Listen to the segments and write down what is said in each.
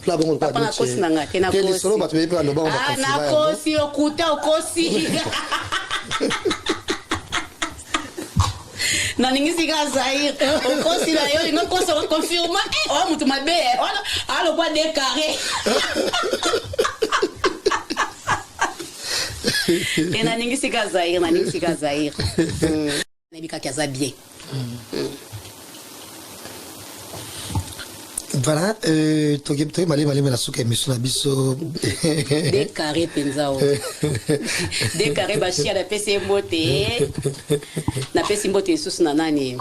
plat bongo lokola Papa nakosi na nga te te lisolo bato bayebi baloba ngo Ah, bakonfirma yango nakosi lokuta okosi naningisi kaka zaire okosi na yo olingi okosa okonfirma eh, oya moto mabe eh, wana alokwa de carré e naningisi kaka zaire naningisi kaka zaire nayebi kaka aza bien. Voilà, euh, toke toke malemi malemi na suka émission na biso. De carré mpenza o. De carré bashia napesi ye mbote. Napesi mbote lisusu na nani?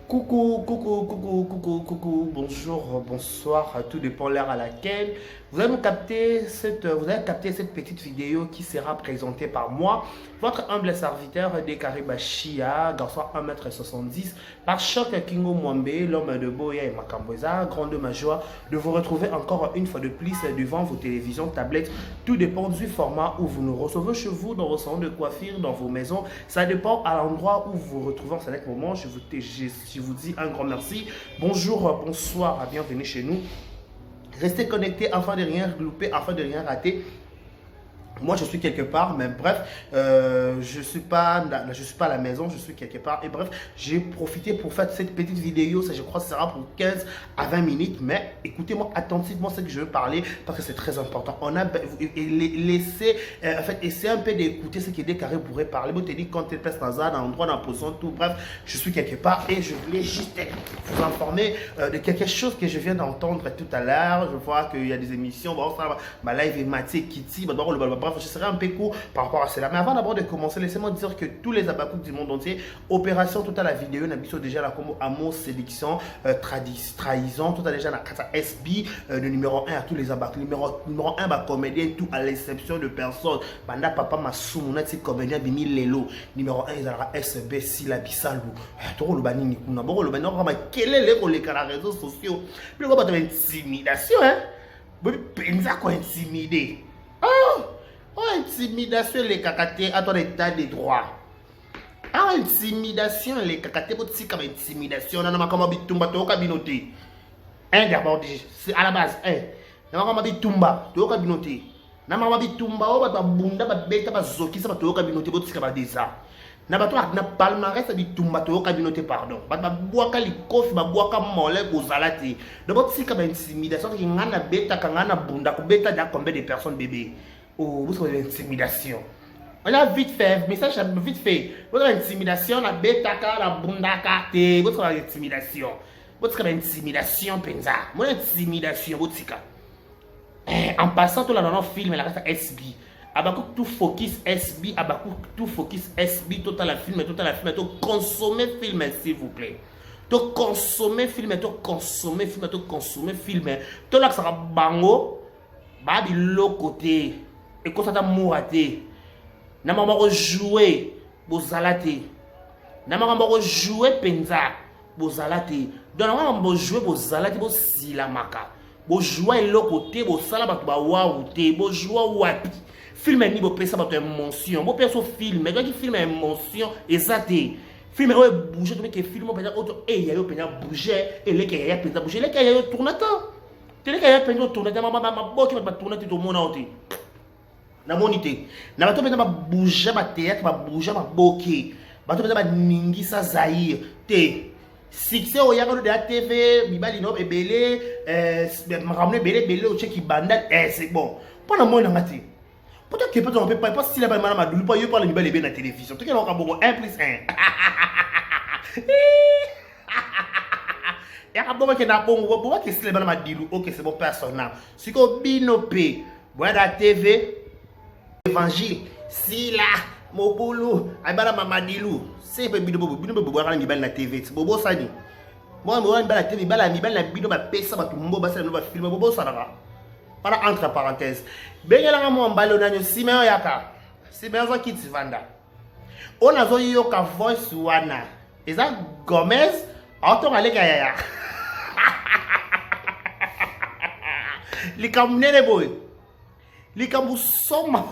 Coucou, coucou, coucou, coucou, coucou, bonjour, bonsoir, tout dépend l'heure à laquelle vous allez nous capter cette, vous allez capter cette petite vidéo qui sera présentée par moi, votre humble serviteur de Chia, garçon 1m70, par Choc Kingo Mwambe, l'homme de Boya et Makambweza. Grande ma joie de vous retrouver encore une fois de plus devant vos télévisions, tablettes, tout dépend du format où vous nous recevez chez vous, dans vos salons de coiffure, dans vos maisons. Ça dépend à l'endroit où vous vous retrouvez en ce moment. Je vous, je, je vous dis un grand merci. Bonjour, bonsoir, bienvenue chez nous. Restez connectés afin de rien louper, afin de rien rater. Moi, je suis quelque part, mais bref, je suis pas, je suis pas à la maison, je suis quelque part. Et bref, j'ai profité pour faire cette petite vidéo. Ça, je crois, que ça sera pour 15 à 20 minutes. Mais écoutez-moi attentivement ce que je veux parler parce que c'est très important. On a laissé, en fait, essayez un peu d'écouter ce que Décarré pourrait parler. Bon, te dit quand tu place dans un endroit, dans la position, tout. Bref, je suis quelque part et je voulais juste vous informer de quelque chose que je viens d'entendre tout à l'heure. Je vois qu'il y a des émissions. Bon, ça, ma live est Mathieu Kitty. Bon, bon, bref, je serai un peu court par rapport à cela. Mais avant d'abord de commencer, laissez-moi dire que tous les Abakuk du monde entier, opération tout à la vidéo, Nabiso déjà la combo amour, séduction, trahison, tout à déjà la kata SB, le numéro 1 à tous les Abakuk, numéro 1, bah, comédien, tout à l'exception de personne. Banda papa Masumu, nati comédien Bimi Lelo, numéro 1, ils aura SB, Sila Bisalou. Toko loba nini kuna, boko loba nini, ma kelele ko leka na réseaux sociaux. Puis ko bato intimidation, hein. Bobi penza ko intimider. Oh, oh intimidation elekaka te ato na état de droit. Ah, intimidation elekaka te, botika ba intimidation na makambo ya bitumba toyoka bino te. Un d'abord, c'est à la base, un. Na makambo ya bitumba toyoka bino te. Na makambo ya bitumba oyo bato babunda, babeta, bazokisa, bato toyoka bino te, botika ba desa. Na bato na palmarès ya bitumba toyoka bino te, pardon. Bato babwaka likofi, babwaka mole, kozala te. Donc botika ba intimidation, soki nga nabetaka, nga nabunda, kobeta da combien de personnes bébé? Oh, botika ba intimidation. On a vite fait, message vite fait. Botika ba intimidation, nabetaka, nabundaka te, botika ba intimidation. Botika ba intimidation penza. Mona intimidation botika. Eh, en passant tout la dans film la kata SB. Abaku tout focus SB, abaku tout focus SB, total la film, total la film, tout consommer film s'il vous plaît. Tout consommer film, tout consommer film, tout consommer film. Tout là ça bango ba biloko te. Ekosata moura te. Na makambo ko jouer bozala te. Na makambo ko jouer penza bozala te. Donc na makambo jouer bozala te bosilamaka. Bojua eloko te, bosala bato ba wawu te, bojua wapi? Film ni bopesa bato émotion, bopesa film, ezalaki film ya émotion eza te. Film oyo bouger, tobeke film oyo mpenza oyo eh yayo mpenza bouger, eleke yaya mpenza bouger, eleke yayo tourna te. Teleke yaya mpenza tourna te, maboki bato batourna te, tomona yo te. Namoni te. Na bato mpenza babouger ba théâtre, babouger maboke. Bato mpenza baningisa Zaïre te. Succès oyaka no de la TV, mibali no ebele, makambo ebele ebele otie kibanda, c'est bon. Mpo na moi nanga te. Mpo toke mpe tonga mpe pa, mpo sila ba mana madulu, mpo yo mpo na mibali ebele na télévision. Toke na bongo 1 plus 1. Yaka bongo ke na bongo, bongo ke sila bana madilu, ok c'est bon personne. Siko bino pe, boya na TV, évangile, sila mobulu ayebana mamadilu se mpe bino bino mpe bobwaka na mibali na TV ti bobosani mwana mobali mibali na TV mibali mibali na bino bapesa bato mbo basala bino bafilme bobosanaka wana entre parenthèse bengelanga mwa mbali oyo nani nsima yo yaka nsima yo azwa kiti vanda oyo nazoyoka voice wana eza Gomez aotonga leka yaya likambo nene boye likambo soma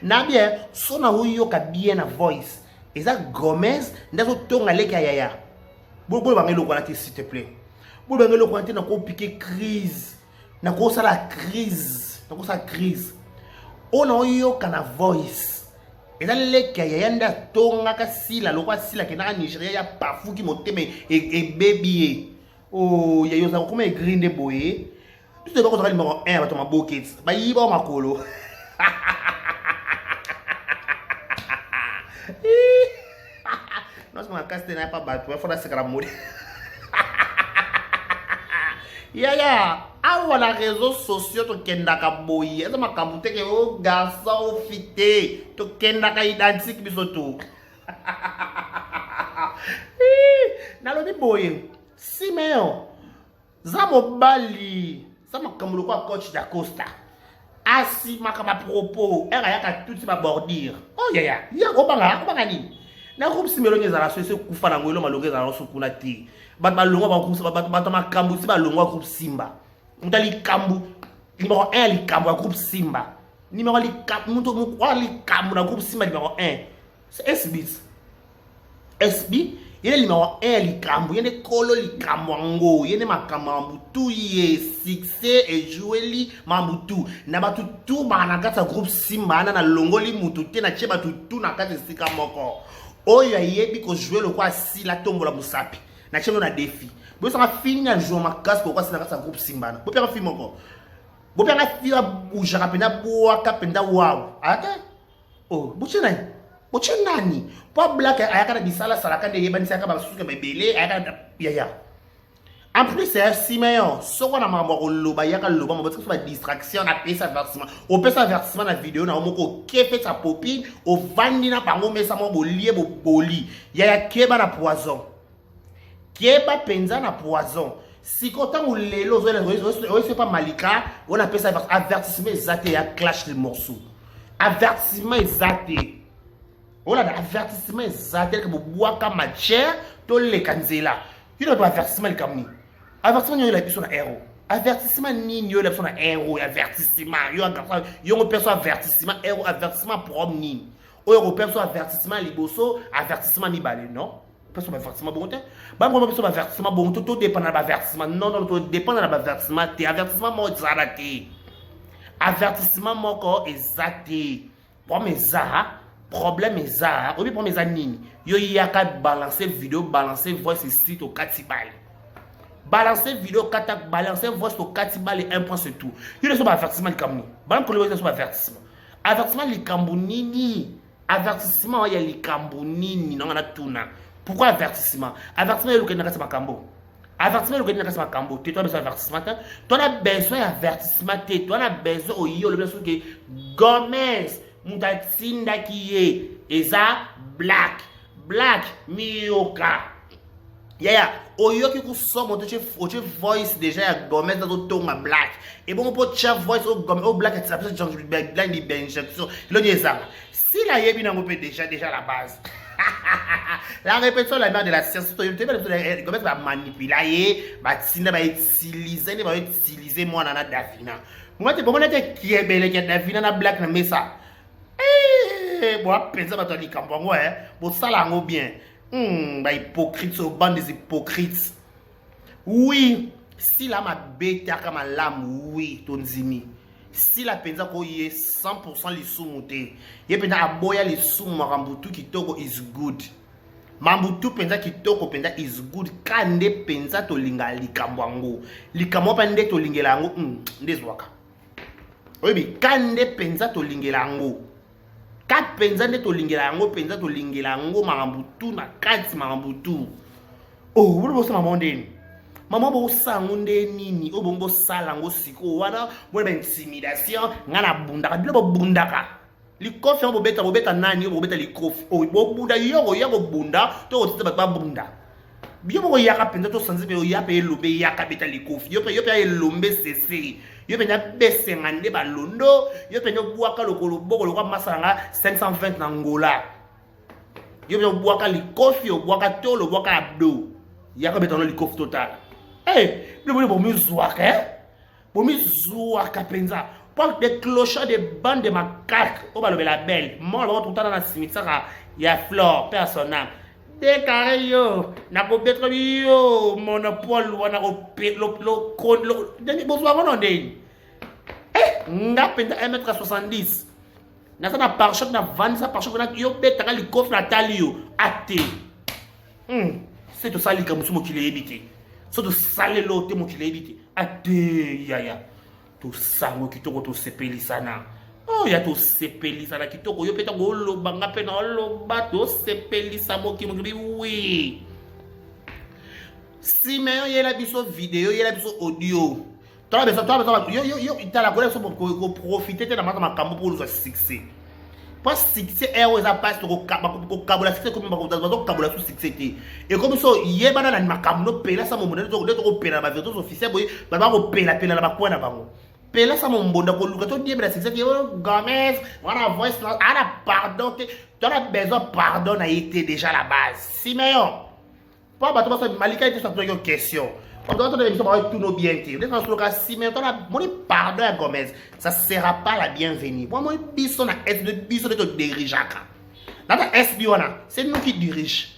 na bien so na oyoka bien na voice eza Gomez nde azotonga leki ya yaya. Boyo banga eloko wana te s'il te plaît. Bolobanga eloko wana te, nakopike crise, nakosala crise, nakosala crise. Oyo naoyoka na voice eza leki ya yaya nde atongaka sila lokwa sila akendaka Nigeria ya pafuki motema ebebi ye. Oh, yaya ozala kokoma egri nde boye. Biso toyeba kozala numero 1 ya bato maboke bayiba makolo. Nosi makasi te na pa bato bafo naseka na modi. Yaya, awa na réseaux sociaux tokendaka boye, eza makambo te ke o garçon o fille te, tokendaka identique biso tu. Nalobi boye, Simeon, za mobali, za makambo lokola coach Dacosta. Asimaka ba propos, ere ayaka tuti ba bordure. Oh yaya, ya obanga, obanga nini? Na groupe Simeloni ezala so ese kufa na ngwelo malonga ezala so kuna te. Bato balongwa ba groupe bato bato makambo si balongwa groupe Simba. Moto likambo numéro 1 likambo ya groupe Simba. Numéro likambo moto mokwa likambo na groupe Simba numéro 1. C'est SB. SB ye nde numéro 1 ya likambo, ye nde kolo likambo yango, ye nde makambo ya butu, ye succès ejoueli mambo tu na bato tu baa na kati ya groupe Simba wana. Nalongoli mutu te, natie bato tu na kati esika moko. Oyo ayebi kojoue lokola Sila, tombola mosapi, natie no na défi. Boyosaka fini ya jour makasi kokoa Sila na kati ya groupe Simba wana. Bopiaka fi moko, bopiaka fi abujaka mpenza, bwaka mpenza wawu ate. Oh, botie nani? Botie nani? Po Black ayaka na bisala salaka nde eyebanisaka basuki ebele ayaka na yaya. En plus ya Simeon, soko na makambo ya koloba yaka loba mabo tika ba distraction na pesa avertissement. Opesa avertissement na video na moko okefe sa popine, ovandi na bango mesa moko bolie boboli. Yaya keba na poison. Keba penza na poison. Siko ntango lelo ozoyesa pa Malika, wana apesa avertissement eza te ya clash le morceau. Avertissement eza te. Olanda avertissement eza te, bobwaka matière toleka nzela. Yo na avertissement likambo nini? Avertissement nini oyela biso na ero? Avertissement nini oyela biso na ero? Avertissement yo yongo peso avertissement ero, avertissement problème nini? Oyo kopesa avertissement liboso, avertissement mibale, non? Peso ba avertissement bongo te. Bango biso ba avertissement bongo to to dépendre na ba avertissement. Non non, to dépendre na ba avertissement te. Avertissement moko ezala te. Avertissement moko eza te. Problème eza, problème eza. Obi problème eza nini? Yo yaka balancer vidéo, balancer voice ici to kati bale. Balancer vidéo kata, balancer voice to kati bale, un point c'est tout. Yo leso ba avertissement likambo. Balancer ko leso ba avertissement. Avertissement likambo nini? Avertissement ya likambo nini? Nanga na tuna. Pourquoi avertissement? Avertissement elokende na kati makambo. Avertissement elokende na kati makambo te. Toi besoin avertissement te. Toi na besoin ya avertissement te. Toi na besoin oyi olobi soki Gomez moto atindaki ye eza Black. Black miyoka. Yaya, oyoki kusomo to otie voice déjà ya Gomez azotonga Black. Ebongo mpo tia voice o Gomez o Black atisa biso Black di injection. Eloni ezanga. Sila yebi nango mpe déjà déjà la base. La répétition la mère de la science. Gomez ba manipula ye, batinda ba utiliser nde ba utiliser mwana na Davina. Moi te bomona te kiebeleke Davina na Black na mesa. Eh, bo apenza bato ya likambo yango eh, bosala yango bien. Ba hypocrites, oh, bande des hypocrites. Oui, Sila mabetaka malamu, oui, tondimi. Sila penza ko ye 100% lisumu te. Ye penza aboya lisumu makambo tu kitoko is good. Mambo tu penza kitoko penza is good. Ka nde penza tolinga likambo yango. Likambo pa nde tolingela yango, nde zwaka. Oyebi, ka nde penza tolingela yango. Ka penza nde tolingela yango, penza tolingela yango makambo tu na kati makambo tu. Oh, bino bosala mama ndeni? Mama bosala yango nde nini? Oyo bongo bosala yango sikoyo wana bona ba intimidation, nga na bundaka, bino bobundaka. Likofi yango bobeta, bobeta nani? Oyo bobeta likofi. Oyo bobunda yo koya kobunda to kotinda bato babunda. Yo moko yaka mpenza to sanzi mpe oya mpe elombe yaka beta likofi. Yo mpe yo mpe elombe sese. Yo mpe besenga nde balondo, yo mpe obwaka lokolo boko lokwa masala nga 520 na Angola. Yo mpe obwaka likofi, obwaka tolo, obwaka abdo. Yaka beta no likofi total. Eh, bino bino bomizwaka eh? Bomizwaka mpenza. Porte des clochards de bande de macaques oyo balobela belle. Moko bango tokutana na cimetière ya Flore, paix à son âme. Dekare yo nakobetaka yo monopole wana bozwa yango no ndeni eh, nga mpenza 1 mètre 70 naza na parchoc navandisa parchoc wana yo betaka likofi natali yo ate hmm. se tosala likambo mosusu mokili eyebi te so tosalelo te mokili eyebi te ate yaya Tosango kitoko tosepelisana. Oh ya tosepelisana kitoko yo mpe ntango oloba nga mpe naoloba tosepelisa mokili mokili wi. Simeon yela biso video yela biso audio. Tala besoin tala besoin yo yo yo tala kola biso ko profiter te na mata makambo mpo ozwa succès. Po succès ero eza pasi kokabola succès komi bazokabola su succès te ekomi so yebana na makambo no pelasa mombonda nde tokopela na bavertos officiel boye bato bakopelapela na bacoin na bango pelasa mombonda koluka todiembela succès te oh, gomez wana voice ana pardon te tona besoin pardon na ye te déjà la base simeon Po bato baso malika ete sato yo question. Bato bato na biso ba tuno bien te. Nde soloka sime to na moni pardon ya Gomez, ça sera pas la bienvenue. Moi moi biso na SB biso de to dirigeaka. Na ta SB wana, c'est nous qui dirige.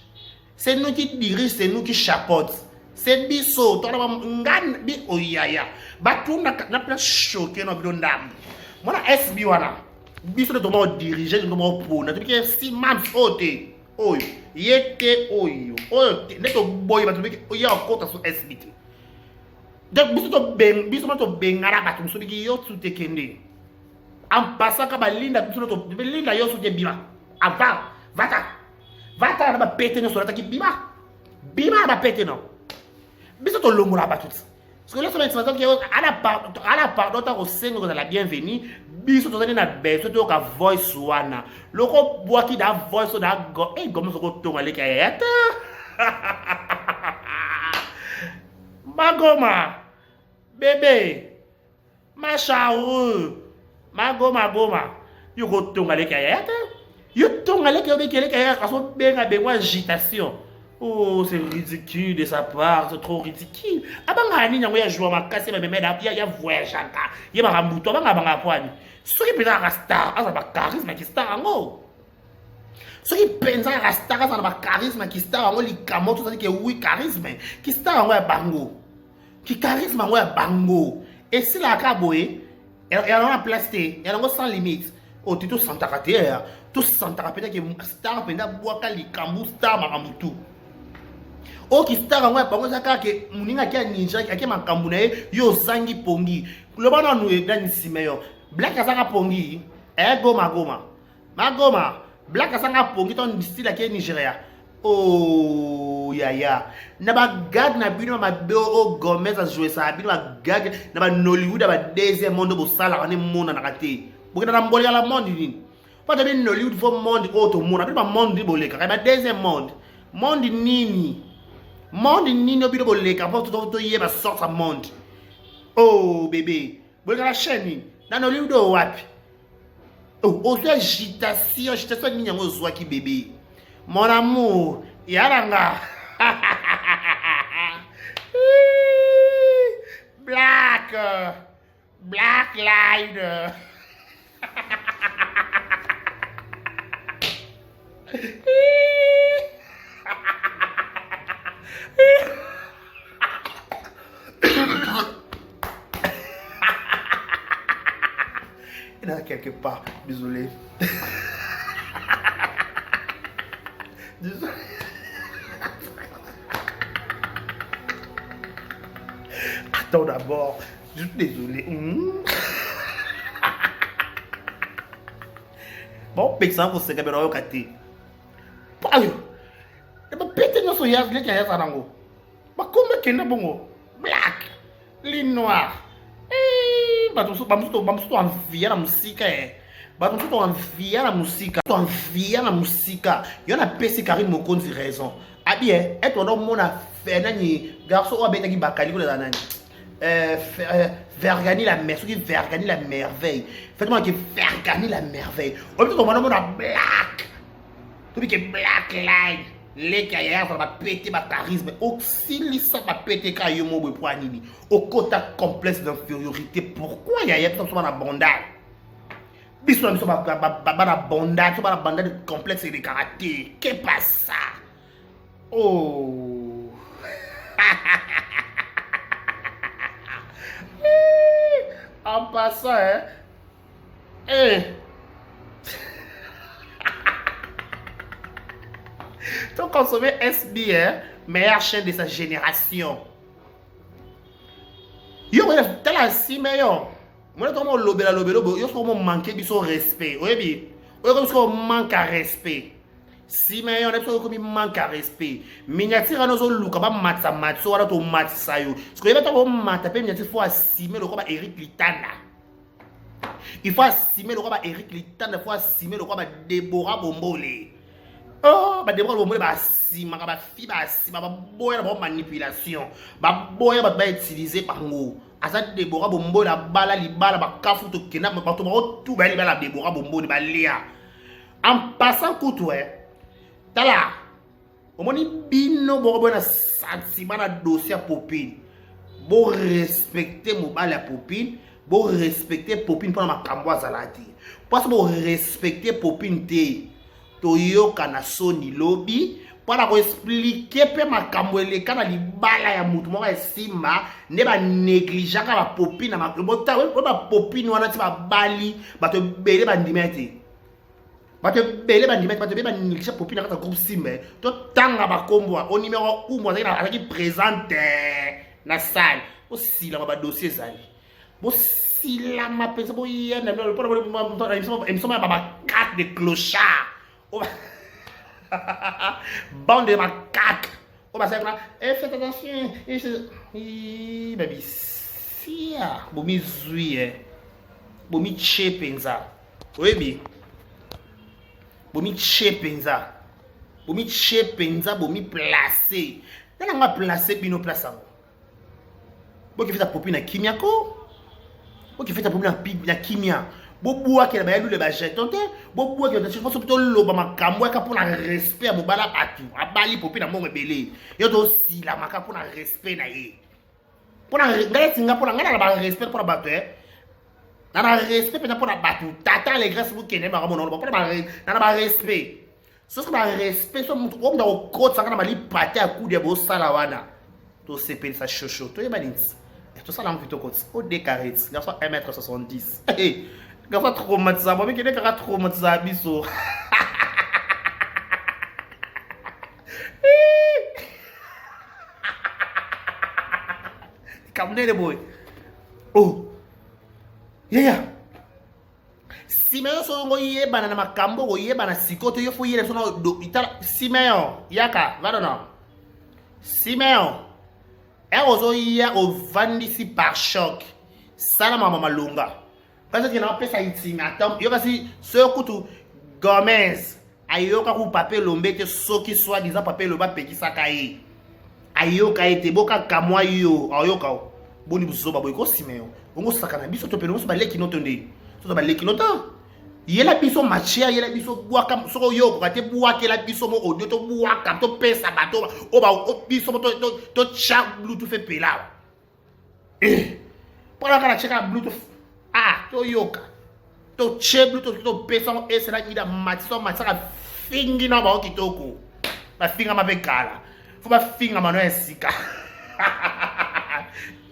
C'est nous qui dirige, c'est nous qui chapeaute. C'est biso to na ngan bi oyaya. Bato na na place choqué na bino ndambo. Mona SB wana biso de to mo diriger, to mo pona. To ke si mams ote. Oyo ye te oyo oyo te nde toboyi bato biki ye akota so SB te donc biso tobeng biso ma tobengana bato mosusu biki yo su te kende en passant ka balinda biso to linda yo su te bima avant vata vata na bapete nyonso olataki bima bima na bapete no biso tolongola bato ti Parce que lorsque on dit à la pardon ta kosenga kozala bienvenue biso tozali na besoin toyoka voice wana loko bwaki da voice da go eh gomo soko tonga leki ya yata magoma bébé ma charrue magoma goma yo kotonga leki ya yaya te yo tonga leki yo beki leki ya yaya kasi obenga bengo agitation Oh, c'est ridicule de sa part, c'est trop ridicule. Abanga nini yango ya joie makasi ba meme ya ya voyageaka. Ye ba mbuto abanga banga kwani. Soki pena ka star, aza ba charisme ki star yango. Soki penza ka star aza ba charisme ki star yango likambo tout ça que oui charisme ki star yango ya bango. Ki charisme yango ya bango. Esilaka kaka boye, yango na place te, yango sans limite. Oyo te tosantaka te ya tosantaka mpenza ke star mpenza abwaka likambo star makambo tu. Oyo ki star yango ya bango eza kaka ke moninga ake ya ninja ake makambo na ye, yo ozangi pongi. Loba nanu nani Simeon. Black azanga pongi, eh goma goma. Magoma, Black azanga pongi to style ake Nigeria. Oh yaya, na ba gag na bino mabe o Gomez a jouer ça bino ba gag na ba Nollywood ba deuxième monde bosalaka ne monanaka te. Bokenda na mboli ya la monde nini? Po toyebi Nollywood fo monde oyo tomona bino ba monde nini bolekaka ba deuxième monde. Monde nini? Monde nini oyo bino boleka po toyeba sorte ya monde. Oh bébé, boleka na chaîne nini? Na Nollywood oyo wapi? Oh, ozwi agitation agitation nini yango ozwaki bebe mon amour ya na nga black black line quelque part. Désolé. Désolé. Attends d'abord. Je suis désolé. Mmh. Bon, pekisa koseka bino oyoka te. Ayo. Bapete nyonso ya leki ya yaza nango. Bakoma kenda bongo. Black. Ligne noire. Eh, bato mosusu bamosusu bamosusu toanvia na mosika e bato mosusu toanvia na mosika toanvia na mosika yo napesi Karine Mokonzi raison abi e ete wana omona nani garçon oyo abetaki bakali kuna eza nani Vergani la mer soki Vergani la merveille faitement ke Vergani la merveille oyebi tokomona omona black tobi ke black line leki ya yaya azala bapete bacharisme osilisa bapete kaka yo moko boye mpo ya nini okota complexe d'infériorité pourquoi yaya biso biso bana bandal biso na biso bana bandal biso bana bandal complexe elekaka te kepasa. Oh. En passant, hein. Eh. To consommer SB, hein, meilleure chaîne de sa génération. Yo, tala nsima yo. Mona to mo lobela lobela yo so mo manquer biso respect. Oyebi? Oyo ko manque à respect. Simeon na biso okomi manque ya respect. Miniature wana ozoluka bamatisa matisa wana tomatisa yo. Sikoyo yeba ntango omata mpe miniature faut asime lokola ba Eric Litanda. Il faut asime lokola ba Eric Litanda, faut asime lokola ba Deborah Bombole. Oh, ba Deborah Bombole basimaka bafi basima baboya na bango manipulation. Baboya bato ba utiliser bango. Aza Deborah Bombole abala libala bakafu tokenda bato bango tu baya libala Deborah Bombole balia. En passant kutu eh, tala omoni bino boko boya na sentiment na dossier ya Popine. Bo respecter mobali ya Popine, bo respecter Popine mpona makambo azala te. Mpo bo respecter Popine te, toyoka na soni lobi mpo na koexplike mpe makambo eleka na libala ya motu moko esimba nde banegligeaka bapopine na bapopine wana ti babali bato ebele bandima te. Bato ebele bandima bato ebele banéglige popi na kati ya groupe simba totanga bakombo o numero umo azalaki présente na salle. Bosilama badossier ezali bosilama mpenza boya na émission ya bamakake de clochard bande de macaque oyo basali kuna faites attention babisia bomizwi bomitie mpenza oyebi bomitie mpenza bomitie mpenza bomiplace nde nanga place bino place yango bokifeta popi na kimia ko bokifeta popi na kimia bobwakela bayalule bajeton te bobwakela soki toloba makambo yaka mpona respect ya mobala bato abali popi na mbongo ebele yo tosilamaka mpona respect na ye mpona ngai neti nga mpona ngai na barespect mpona bato e na na respect mpenza mpona bato tata alegresse bokende makambo na oloba mpona na na barespect soki barespect so moto oyo moto akokotisaka na malipate ya kudu ya bosala wana tosepelisa shosho toyeba nini tosala yango kitoko ti o decarete garçon 1 mètre 70 garçon traumatisa bomikende kaka traumatisa biso. Kamnene boye oh yaya Simeon soki ngo yebana na makambo koyebana sikoyo to yo fo yela biso na itala Simeon yaka vadona Simeon ere ozoya ovandisi par choc sala mama malonga parce que napesa ultimatum yo kasi soki kutu Gomez ayoka ku Papa Elombe te soki soit disant Papa Elombe apekisaka ye ayoka ye te boka kamwa yo ayoka o boni buzoba boye ko Simeon ongo saka na biso to pene biso baleki no to nde to baleki no ta yela biso matière yela biso bwaka soko yo okoka te bwakela biso mo audio to bwaka to pesa bato o ba biso mo to to tcha bluetooth epela eh mpona kaka na tcheka bluetooth ah toyoka to tche bluetooth to pesa ngo esela ida matisa matisaka fingi na bango kitoko bafingama mpe kala fo bafingama no ya sika.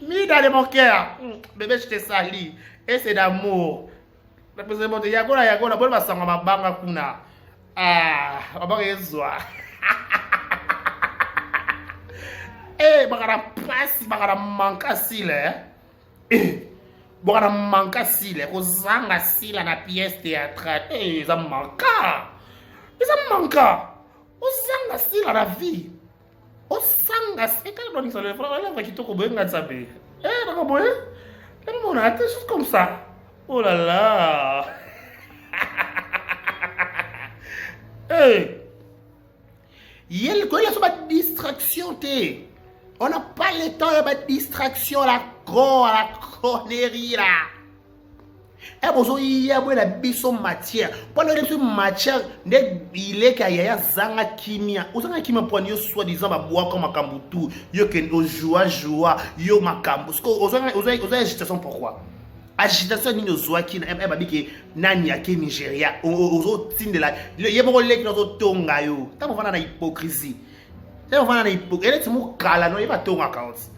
Mida de mon cœur, bébé je te salue et c'est d'amour. Yagola yagola boni basanga mabanga kuna ah mabanga ezwa eh bakana pasi bakana manka sila eh bokana manka sila kozanga sila na pièce théâtrale eh eza manka eza manka ozanga sila na vie osanga ekala bonisa le frère elava kitoko boye nga nzambe eh naka boye namona te juste comme ça oh là là eh yel koyela so ba distraction te on n'a pas le temps ya ba distraction la con la connerie là e bozoya boyela biso matière mpona oyela biso matière nde bileki ya yaya zanga kimia ozanga kimia mpona yo soi disant babwaka makambo tu yo kende ojua jua yo makambo siko oza agitation pourquoi agitation nini ozwaki na babiki nani ake Nigeria ozotindela ye moko leki ozotonga yo ntango ovanda na hypocrisie. Te ovanda na ipo eleti mukala no yeba tongaka oti.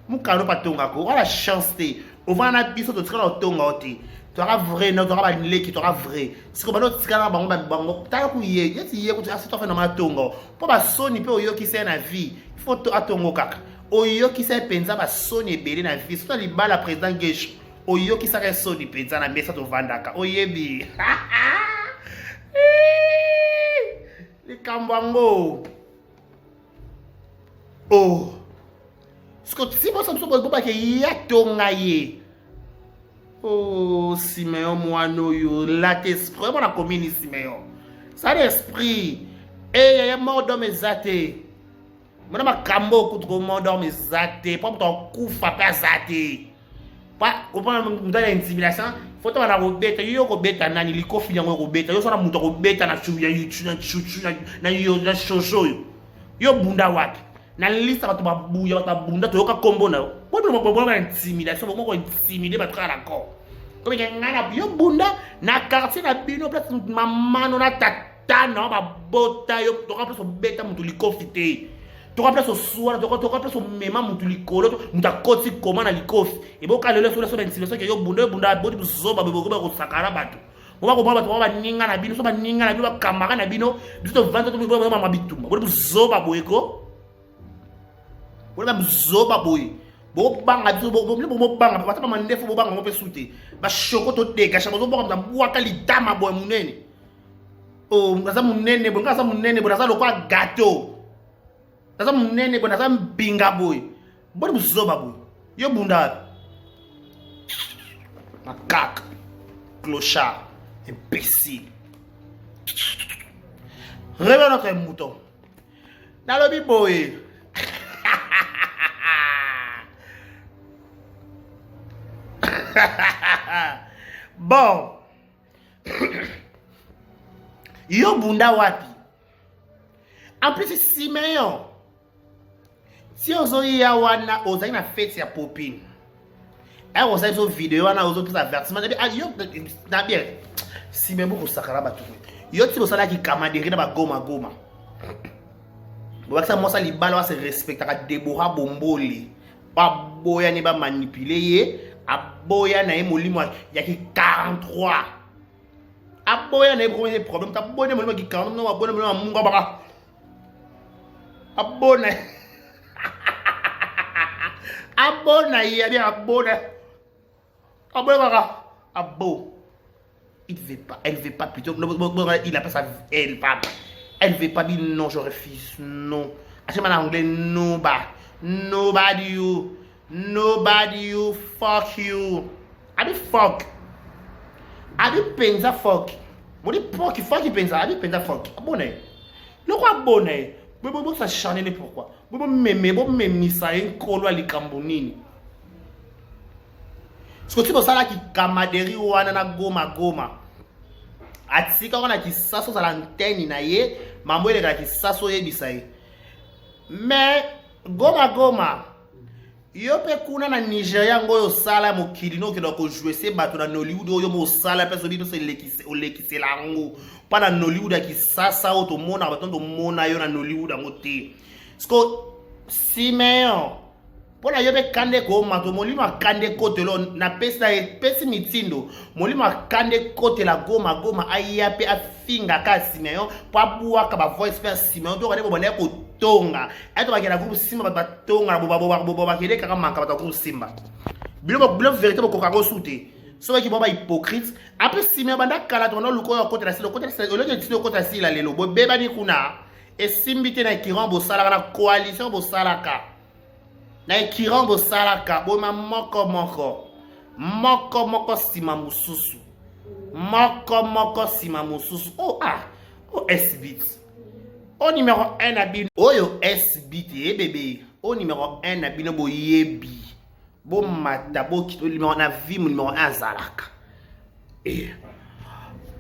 Mukala no patongaka wala chance te. Ovanda na biso totikala otonga oti. Toaka vrai no toaka baleki toaka vrai. Siko bano tikala bango ba bango tala ku ye yeti ye kutu asi tofa na matonga. Po ba soni pe oyokisa ye na vie. Il faut to atongo kaka. Oyokisa ye penza ba soni ebele na vie. Surtout libala président Gesho. Oyokisaka ye soni penza na mesa tovandaka. Oyebi. Likambo yango. Oh. Siko ti boso biso bobake ye atonga ye. Oh, Simeon mwana oyo lata esprit oyo mwana komini Simeon. Sala esprit. Eh yaya mort d'homme eza te. Mona makambo kutu ko mort d'homme eza te. Po moto akufa pe aza te. Pa comprendre moto ya intimidation faut tobanda kobeta yo kobeta nani likofi yango okobeta yo sona moto akobeta na na na yo na shosho oyo yo bunda wapi na liste bato babuya bato babunda toyoka kombo na yo bobona intimidation bomoko intimide bato kaka na corps komeke ngai na yo bunda na quartier na bino place mamano na tata na yo babota yo toka place obeta moto likofi te toka place oswana toka place omema motu likolo moto akoti koma na likofi eboka lelo soki soki intimidation ke yo bunda yo bunda boti buzoba bokoba kosakana bato boba kobona bato bango baninga na bino so baninga na bino bakamara na bino biso tovanda tobama bitumba boti buzoba boye ko boti babuzoba boye bobanga biso bobanga bata bamandefu bobanga ngo mpe su te bashoko todegasha bozobwaka moto abwaka litama boye monene oh naza monene boye nga naza monene boye naza lokola gateau naza monene boye naza mbinga boye boni buzoba boye yo bunda wapi makaka clochard imbécile revenons notre mouton nalobi boye bon yo bunda wapi en plus simeon ti ozoya wana ozali na fete ya popine ere osali biso video wana ozopesa avertissement ah, yo na bien simeon bokosakana bato yo ti bosalaki kamaderi na bagoma goma bobakisa mwasi ya libala wase respectaka debora bombole baboya ne bamanipule ye aboya na ye molimo ya ki 43 aboya na ye bokomene problème ta aboya molimo ya ki 43 aboya molimo ya mungu abaka abona abona ye abi abona aboya kaka abo il veut pas elle veut pas plutôt il appelle ça elle pas elle veut pas dire non je refuse non actuellement en anglais no ba nobody you nobody you fuck you abi fuck abi penza fuck moni fuck fuck penza abi penza fuck abona ye loko abona ye bosacharne ne pourquoi bomeme bomemisa ye nkolo ya likambo nini soki bosalaki kamaderi wana na goma goma atika wana kisasa ozala antenne na ye mambo eleka na kisasa oyebisa ye mais goma goma yo mpe kuna na nigeria yango oyo osala mokili no okenda kojouese bato na nollywood oyo mosala mpe soki biso olekisela yango mpa na nollywood ya kisasa oyo tomonaka bato tomona yo na nollywood yango te siko simeon mpo na yo mpe kanda ekomato molimo akanda ekotelo napesi na epesi mitindo molimo akanda ekotela goma goma aya mpe afingaka simeon mpo abwaka bavoice mpe ya simeon toka nde bobandaki kotonga aye tobakela groupe simba bato batonga na bakende kaka manka bato ya groupe simba bino bino verité bokoka yango su te soki bo ba hypocrite apres simeon banda kala tobanda oluka oyo akotela sila okotela sila oleki etindi okotela sila lelo bobebani kuna esimbi te na ekiran bosalaka na coalition bosalaka na ekiran bosalaka boma moko moko moko moko nsima mosusu moko moko nsima mosusu oh ah oh sbit o oh, numero 1 na bino oyo sbit ye bebe o oh, numero 1 na bino boyebi bomata bokita numero na vie numero 1 azalaka eh.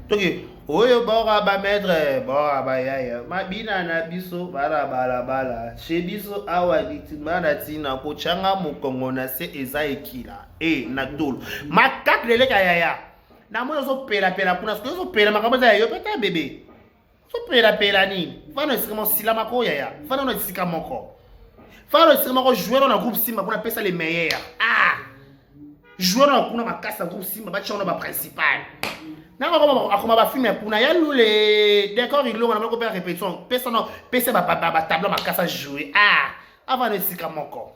toki oyo bora ba maître bora ba yaya mabina na biso bana balabala chez biso awa litima na ntina kotyanga mokongo na se eza ekila e na tolo makak leleka yaya namoni ozopelapela kuna soki ozopela makambo eza ya yo peta bebe. Sopelapela nini? Fana esika moko silama ko yaya. Fana na esika moko. Fana esika moko jouer na groupe Simba kuna pesa les meilleurs. Ah! Jouer na kuna makasi na groupe Simba ba tshona ba principal. Nanga akoma akoma ba film ya kuna ya lule décor ilonga na moko pe répétition. Pesa no pesa ba ba ba tableau makasi jouer. Ah! Avant na esika moko.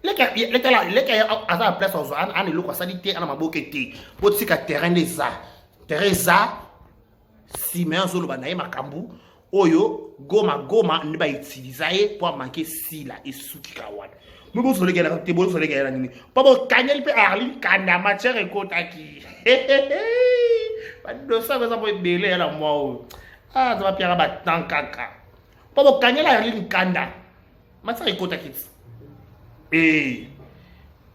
Leka leka leka aza na place azwa ana eloko asali te ana maboke te. Botika terrain nde eza. Terrain eza Simeon azoloba na ye makambo oyo goma goma nde bautiliza ye mpo amanke sila esuki kaka wana mo bozolekela te bozolekela nini mpo bokangeli mpe arline kanda matière ekotaki badosa eza mpo ebele ya na mwa oyo ah aza bapiaka batan kaka mpo bokangeli arline kanda matière ekotaki ti ee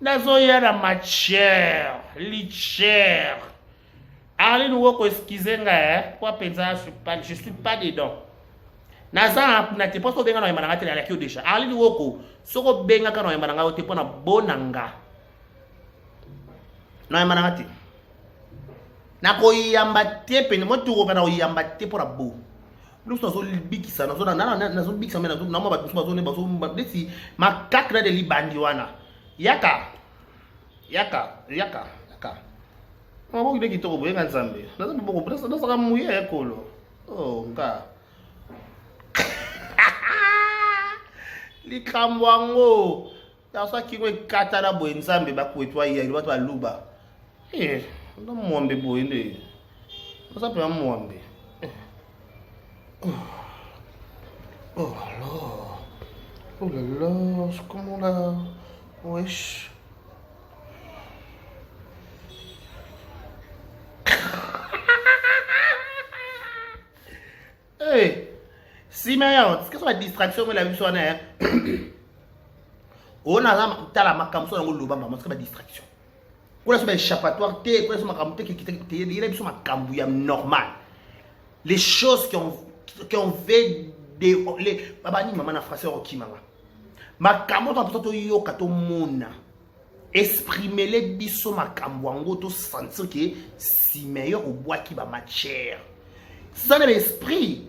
nazoya na matière lichère Arline Woko excusez nga eh po penza je suis pas dedans. Naza na te poso benga na yamba na nga te na yo déjà. Arline Woko soko benga ka na yamba na nga te pona bona nga. Na yamba na nga te. Nakoyamba te pene motuko pe nakoyamba te pona bo. Biso nazobikisa nazobikisa me namwa bato mosusu bazone bazo neti makak na de libandi wana yaka yaka yaka yaka maboko nde kitoko boye nga nzambe naza maboko nazaka muye ya ekolo oh nga likambo yango yaso kingo ekatana boye nzambe bakwetwa ya bato baluba eh, na mwambe boye nde naza mpenza mwambe eh. oh. oh là là oh là là c'est comment là wesh Hey, Simeon, ce que la distraction mais la biso wana hein. On a tala makambo so yango loba mama, ce que ba distraction. Kuna so ba échappatoire te, kuna so makambo te ki te yela biso makambo ya normal. Les choses qui ont fait des les baba ni mama na français okimanga. Makambo to to yoka to mona. Exprimele biso makambo yango to sentir que Simeon obwaki ba matière. Ça na esprit.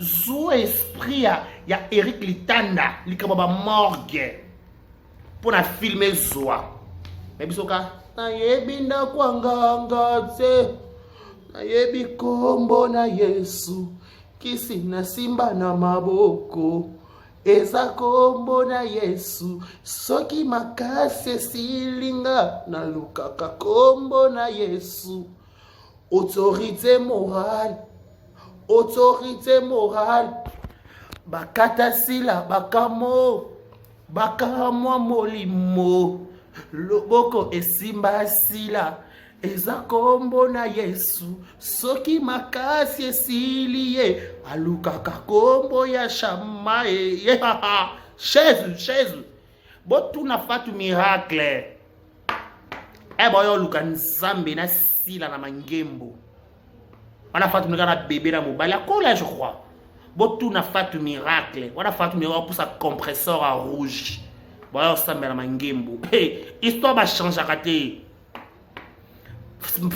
Zwa esprit ya, ya Eric Litanda likambo ba morgue. Mpo na film ezwa. Mais biso ka nayebi ndako ya nganga te. Nayebi kombo na Yesu. Kisi nasimba na maboko. Eza kombo na Yesu, soki makasi esili nga nalukaka kombo na Yesu. Autorité morale, autorité morale, bakata sila bakamo, bakamwa molimo, loboko esimba sila. Eza kombo na Yesu, soki makasi esili ye, alukaka kombo ya Shama ye. Chaise, chaise. Botuna Fatou Miracle. Eh boyo luka Nzambe na sila na mangembo. Wana Fatou Miracle na bébé na mobali akola je crois. Botuna Fatou Miracle. Wana Fatou Miracle apusa compresseur à rouge. Boyo sambela mangembo. Hey, histoire ba changeaka te.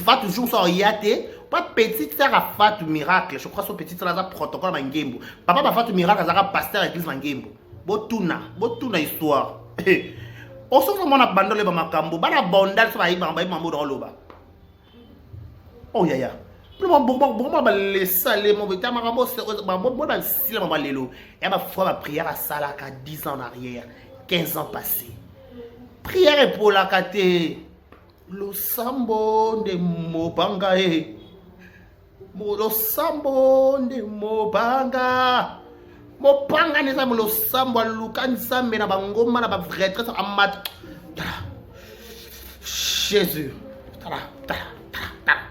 Fatou jour so ya te pa petite sœur ya Fatou Miracle je crois so petite sœur aza protocole mangembo papa ba Fatou Miracle azaka pasteur ya église mangembo botuna botuna histoire osoki mwana banda oleba makambo bana bondal so bayebi makambo bayebi makambo oyo oloba oh yaya bokoma balesale mobeta makambo bo basila mama lelo ya bafoi baprière asalaka 10 ans en arrière 15 ans passé prière epolaka te Losambo nde mopanga e. Losambo nde mopanga. Mopanga nde eza losambo aluka Nzambe na bangomba na ba retraite amata. Tala. Jésus. Tala, tala, tala, tala.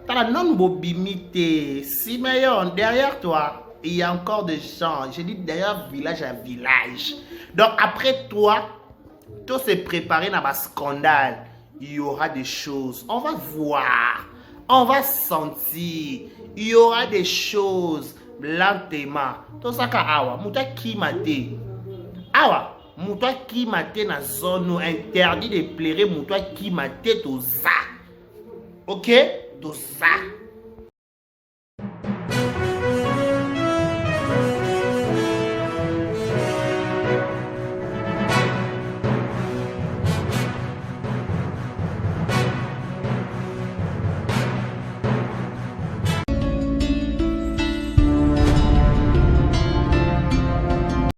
Tala nanu bobimi te. Simeon, derrière toi, il y a encore des gens. J'ai dit derrière village à village. Donc après toi, to se préparer na ba scandale il y aura des choses on va voir on va sentir il y aura des choses lentement tosaka awa moto akima te awa moto akima te na zone interdit de pleurer moto akima te toza ok toza.